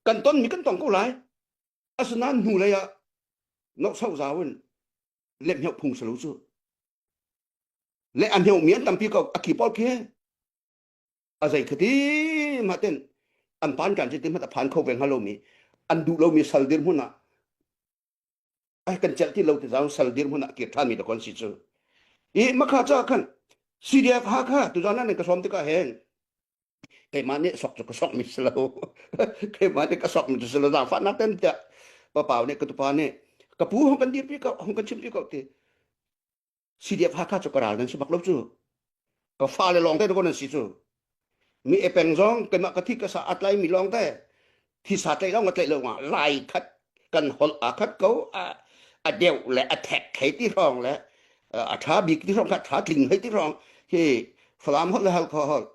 Kan tonmi kan tong ko lai. Asinain hnu lei ah nohsauh zau in lemheuh phung si lo cu. Le a hneumi an tampi ko a khi pawl khi a zei khati ma ten an pan kan ti hmat a phan kho ve hnga lomi an duh lomi sal dirhmun ah ai kan celh ti lo ti zau sal dirhmun ah kir ṭhan mi da kon si cu. I makha cha khan CDF Hakha tuzan nan ka som tikah hen keimah nih sok cu ka sok mi si lo keimah nih ka sok mi cu si lo zaangfahnak ten tiah papau nih ka tupa nih ka pu hong kan dirpi ko hong kan chimpi ko ti CDF Hakha cu ka ral nan si bak lo cu ka fale lawng te ko nan si cu mi e peng zong keimah ka thi ka sa atlai mi lawng te thi sa tlai lawng tlai lo nga lai khat kan holh a khat ko a a deuh le a thek hei ti hrawng le a tha bik ti hrawng kha tha tling hei ti hrawng hi Falam holh le Halkha holh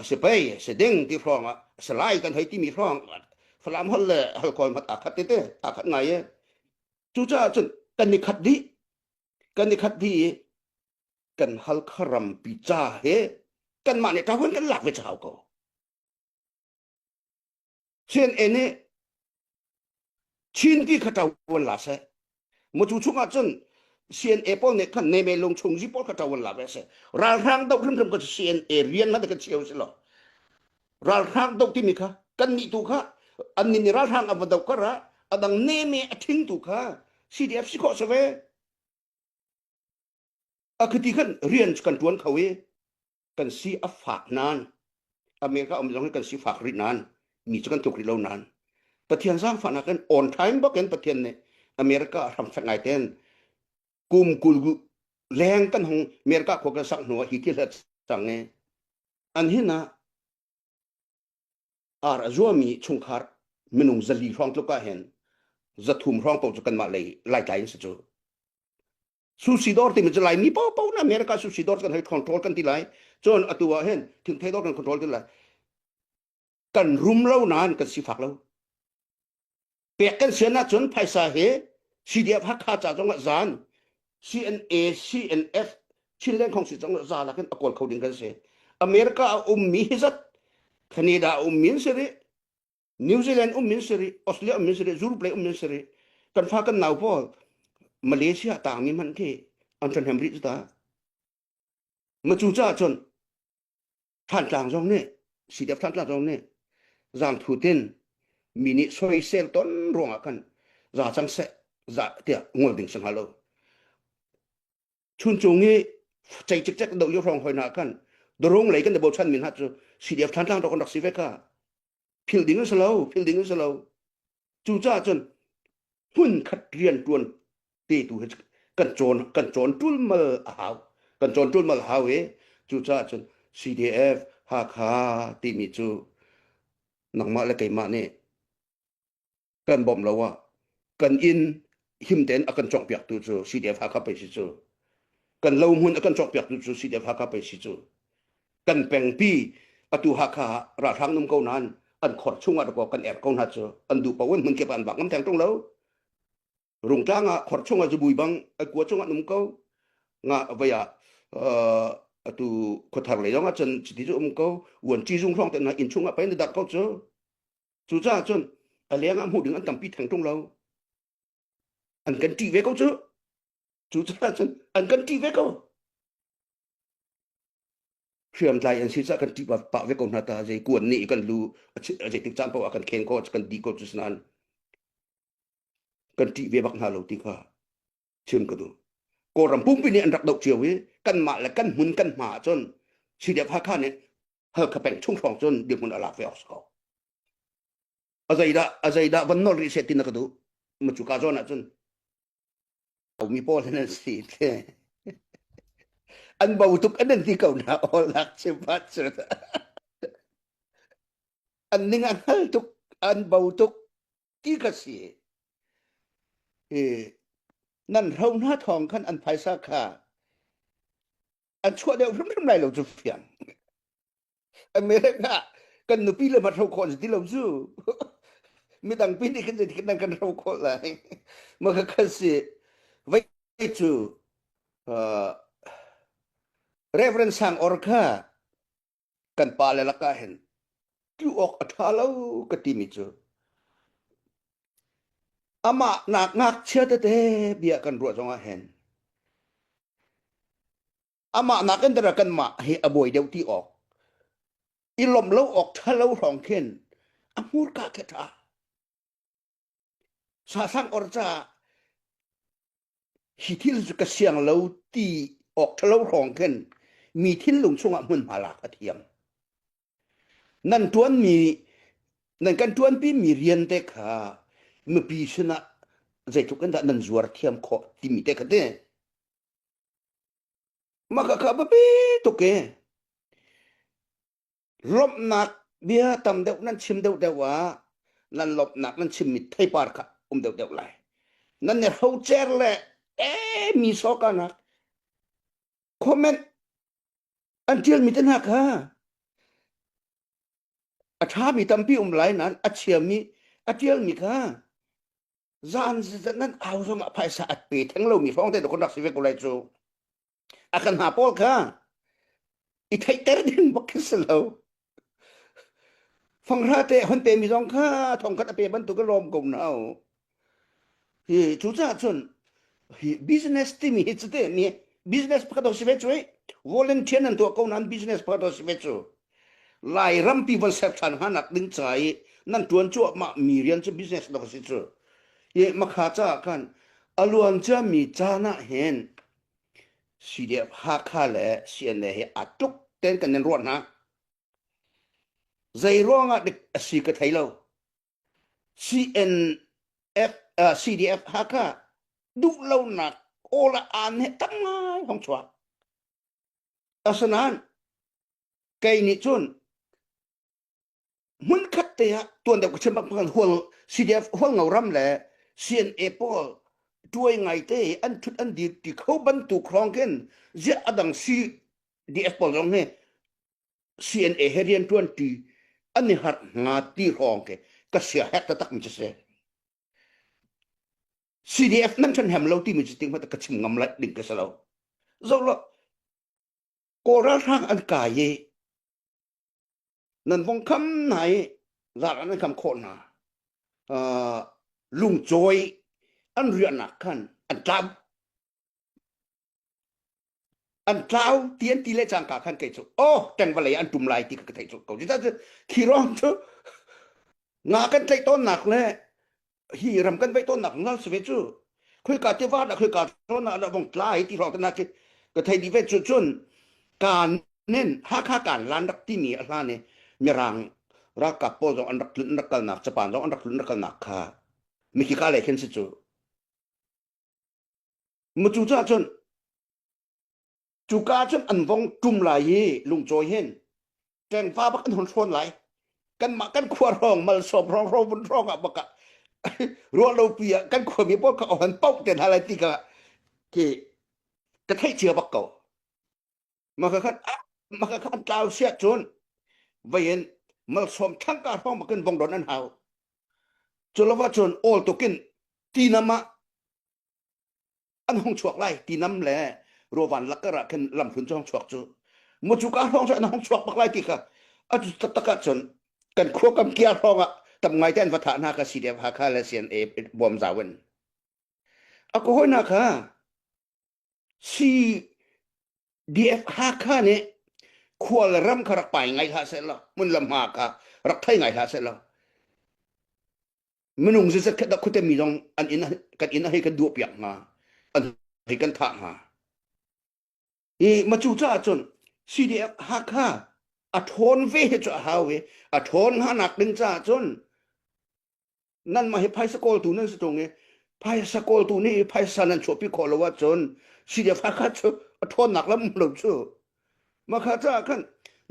a si pei si ding ti hrawng ah si lai kan hei timi hrawng Falam holh le Halkhawl mat a khat tete a khat ngai e cucaah cun kan i khat dih kan i khat dih i kan Halkha rampi ca he kanmah nih ṭahuan kan lak ve chau ko CNA nih Chin ti kha ṭavuan la seh. Mucu chungah cun CNA pawl nih khan neme lung chung zi pawl kha ṭavuan la ve seh. Ralhrang doh hrimhrim ka CNA rian na ka cheu si lo. Ralhrang doh timi kha kan nih tu kha an nih ralhrang a va doh kar ah adang neme a thing tu kha CDF si khawh se ve. A khiti khan rian kan ṭuan kho i kan si a fak nain America um zong hi kan si fak rih nain mi cu kan tluk rih lo nain Pathian zaangfahnak in on time bak in Pathian nih America hram fek ngai ten kum kul leng kan hung America khua kan sak hnu ah hi thil he cang i an hin ah ar a zuami chungkhar minung 400 hrawng tluk ah hin 300 hrawng paoh cu kanmah lei laitlai in si cu Sushi dawr timi cu Laimi paohpaoh na America sushi dawr kan hei control kan ti lai. Cun atu ah hin thingthei dawr kan control ti lai. Kan rum lo nain kan sifak lo. Pek kan sian ahcun phaisa hi CDF Hakha ca zong ah zan CNA CNF Chinland Khongsi zong ah za lakin a kawl kho ding kan si. America a ummi hi zat Canada a ummi an si rih. New Zealand um min si rih, Australia um min si rih, Europe lei um min si rih. Kan fa kan nau pawl Malaysia tangmi hmanh khi an ṭhahnem rih cu ta. Ma cu caah cun Thantlang zong nih CDF Thantlang zong nih zaangthu tin mi nih soisel ton ruangah khan za cang seh za tiah ngol ding si hnga lo. Chuncung i cei cikcek do lio hrawng hoi hna khan dorung lei kan i bochan mi hna cu CDF Thantlang rak kan rak si ve ka. Philh ding an si lo, philh ding an si lo. Cucaah cun hmun khat rian ṭuan te tu hi kan cawn kan cawn ṭulmal a hau. Kan cawn ṭulmal a hau i cucaah cun CDF Hakha timi cu nangmah le keimah nih kan bawmh lo ah kan inn him tein a kan cawnpiaktu cu CDF Hakha pei si cu. Kan lohmun a kan cawnpiaktu cu CDF Hakha pei si cu. Kan pengpi atu Hakha ah ralhrang num ko nain an khor chungah dakaw kan er ko hna cu an duh paoh in hmun kip ah an vak ngam theng ṭung lo. Rungtlang ah khor chungah zubui bang a kua chungah an um ko. Nga vei ah atu khuathar lei zong ah cun chiti cu um ko. Uanci zung hrawng te hna inn chungah pei na darh ko cu. Cucaah cun a leng ah hmuh ding an tampi theng ṭung lo. An kan ṭih ve ko cu. Cucaah cun an kan ṭih ve ko. Hriamtlai an si caah kan ṭih pah ve ko hna ta zei kuan nih kan lu a zeitik caan paoh ah kan khen ko kan dih ko cu nain kan ṭih ve bak hna lo ti kha chim ka duh. Kawlram pumpi nih an rak doh cio i kanmah le kan hmun kan hma ahcun CDF Hakha nih Halkha peng chung hrawng cun dirhmun a lak ve awk si ko. A zeidah a zeidah van nol rih seh ti na ka duh. Ma cu ka zawn ahcun mi pawl hin an si te. An bo tuk an ti ko na awl lak chim pat cu. An ning a hngal tuk an bo tuk ti ka si. Hi nan hro hna thawng khan an phaisa kha an chuah deuh hrimhrim lai lo cu fiang. America kan nupi le hmat hro khawh ti lo cu. Midang pi nih khan zeitik nan kan hro khawh lai. Ma kha khan si vai cu uh, Reverend Sang Or kha kan pa le lakah hin tlu awk a ṭha lo ka timi cu. Amah nak ngakchia tete bia kan ruah zongah hin amah nakin dara kanmah hi a buai deuh ti awk i lawmh lo awk ṭha lo hrawng khin a hmurka khi ṭha. Sasang or caah hi thil cu ka siang lo ti awk ṭha lo hrawng khin mi thinlung chungah hmunhma lak a thiam. Nan ṭuanmi nan kan ṭuanpi mi rian te kha mipi sinah zeitluk in dah nan zuar thiam khawh timi te kha ti. Mah kha kha biapi tuk i lawmhnak bia tam deuh nan chim deuhdeuh ah nan lawmhnak nan chimmi theipar kha um deuhdeuh lai. Nan i hrocer le ee mi sawkanak comment an ṭialmi te hna kha a ṭhami tampi um lai nain a chiami a ṭialmi kha zan nan au zong ah phaisa a pe theng lomi hrawng te kan rak si ve ko lai cu. A kan hna pawl kha i theihter ding bak khi si lo. Fanghra te hon pe mi zong kha thongkhat a pe bantuk ka lawm ko nau. Hi cucaah cun hi business timi hi cute mi business pakhat si ve cu volunteer nan tuah ko nan business pakhat si ve cu. Lai rampi von ser than hnga nak ding ca i nan tuan cuahmah mi rian cu business dok si cu. I makha caah khan a luan cia mi caan ah hin CDF Hakha le CNA hi aa tluk tein kan in ruah hna. Zei ruangah dik a si ka thei lo. CNF, uh, CDF Hakha duhlonak awl ah aan he tam ngai hong chuak. Asinain kei nih cun hmunkhat te ah tuan deuh ka chim bak bang hual CDF hual ngo ram le CNA pawl tuai ngai te an thut an dir ti kho bantuk hrawng khin ziah adang CDF pawl zong hi CNA he rian tuan ti an i harh hnga ti hrawng ke ka sia hek taktak mi cu si CDF nan ṭhan hem lo timi cu ting hmanh ka chim ngam lai ding ka si lo zo lo Kawl ralhrang an kai i nan vong kham hna i zar an kham khawh hna uh, lungcawi an riahnak khan an tlau an tlau ti an ti le cangka khan kei cu oh teng vawlei an tum lai ti ka theih cu ko cu khi rong cu nga kan tlaih tawnnak le hi ram kan veih tawnnak ngal si ve cu khoika tiva dah khoika zawn ah dah vong tlai ti hrawng te na khi ka thei dih ve cu cun kaan nin Hakha kaan lan rak timi a hlan i mirang ralkap pawl zong an rak tlun an rak kalnak Japan zong an rak tlun an rak kalnak kha mikhi ka lei khin si cu mu cu cah cun Cuka cun an vong ṭum lai i lungcawi hin ṭengva bak an hon hrawn lai. Kanmah kan khua hrawng malsawm hrawng hrawvun hrawng ah bak ah ruah lopi ah kan khuami pawl kha hon paoh te hna lai ti ka khi ka theih cia bak ko. Maka khan maka khan tlau siah cun vei in malsawm thlangka hrawng bakin vong don an hau. Cu lo cun awl tukin tinam ah an hung chuak lai tinam le ruavan lakar ah khin lamhlun cu hung chuak cu mu cu ka hrawng cu an hung chuak bak lai ti kha atu taktak ah cun kan khua kam kia hrawng ah tam ngai te an va thah hna ka CDF Hakha le CNA bawm zau in a ko hoi na kha CDF Hakha nih khua le ram kha rak pai ngai hlah seh law hmun lam hma kha rak thei ngai hlah seh law minung zizat khat dah khuate mi zong an inn kan inn hei kan duah piak hnga an hei kan thah hnga i ma cu caah cun CDF Hakha a ṭhawn ve hi cu a hau i a ṭhawn hnga nak ding caah cun nanmah hi phaisa kawltu nan si ṭung i phaisa kawltu nih phaisa nan chuahpi khawh lo ahcun CDF Hakha cu a ṭhawnnak lam um lo cu makha caah khan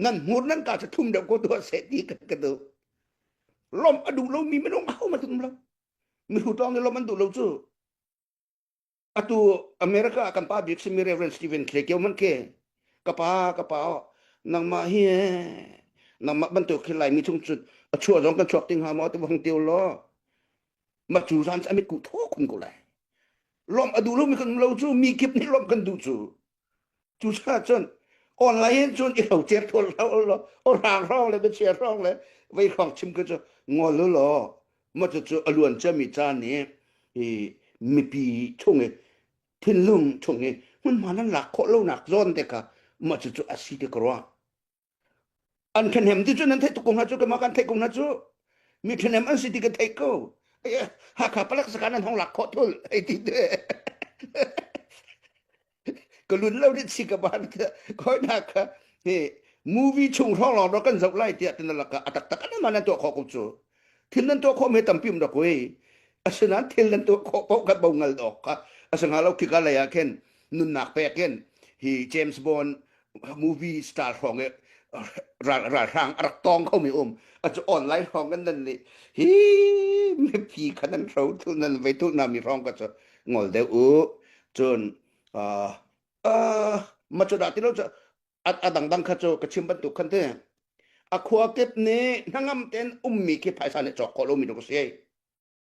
nan hmur nan ka cu thum deuh ko tuah seh ti ka ka duh lawmh a duh lomi minung ahohmanh an um lo mihrut lawng nih lawmh an duh lo cu atu America ah kan pa bik simi Reverend Stephen Clay kio hmanh khi ka pa ka pa nangmah hi nangmah bantuk khi Laimi chung cun a chuah zong kan chuak ting hnga maw ti hong tiu law ma cu zan cu amit ku tho khun ko lai lawmh a duh lomi kan um lo cu mi kip nih lawmh kan duh cu Cucaah cun online in cun i hrocer thawl hlah law aw hrang hrawng le biachia hrawng le vei hrawng chim khi cu ngol u law maw cucu a luan ciami caan nih. Hi mipi chung i thinlung chung i hmunhma nan lak khawh lonak zawn te kha mah cucu a si ti ka ruah. An ṭhahnem ti cu nan theih tuk ko hna cu keimah kan theih ko hna cu. Mi ṭhahnem an si ti ka theih ko. Hakha palek sakhan nan hong lak khawh thul hei ti te. Ka lun lo dit si ka ban koi na kha hi movie chung hrawng lawng ro kan zoh lai tiah tin laka a taktak an man nan tuah khawh ko cu. Thil nan tuah khawh me tampi um rak oi. Asinain thil nan tuah khawh paoh kha bo ngal dawk kha asanga lo khika lei ah khin nunnak pek in hi James Bond movie star hrawng i ral ralhrang a rak tawng kho mi um a cu online hrawng kan nan nih hi mipi kha nan hro tu nan vei tu na mi hrawng ka cu ngol deuh u cun uh, uh, ma cu dah ti lo cu a dangdang kha cu ka chim bantuk khan te a khua kip nih hnangam ten ummi khi phaisa nih cawk khawh lomi dong si.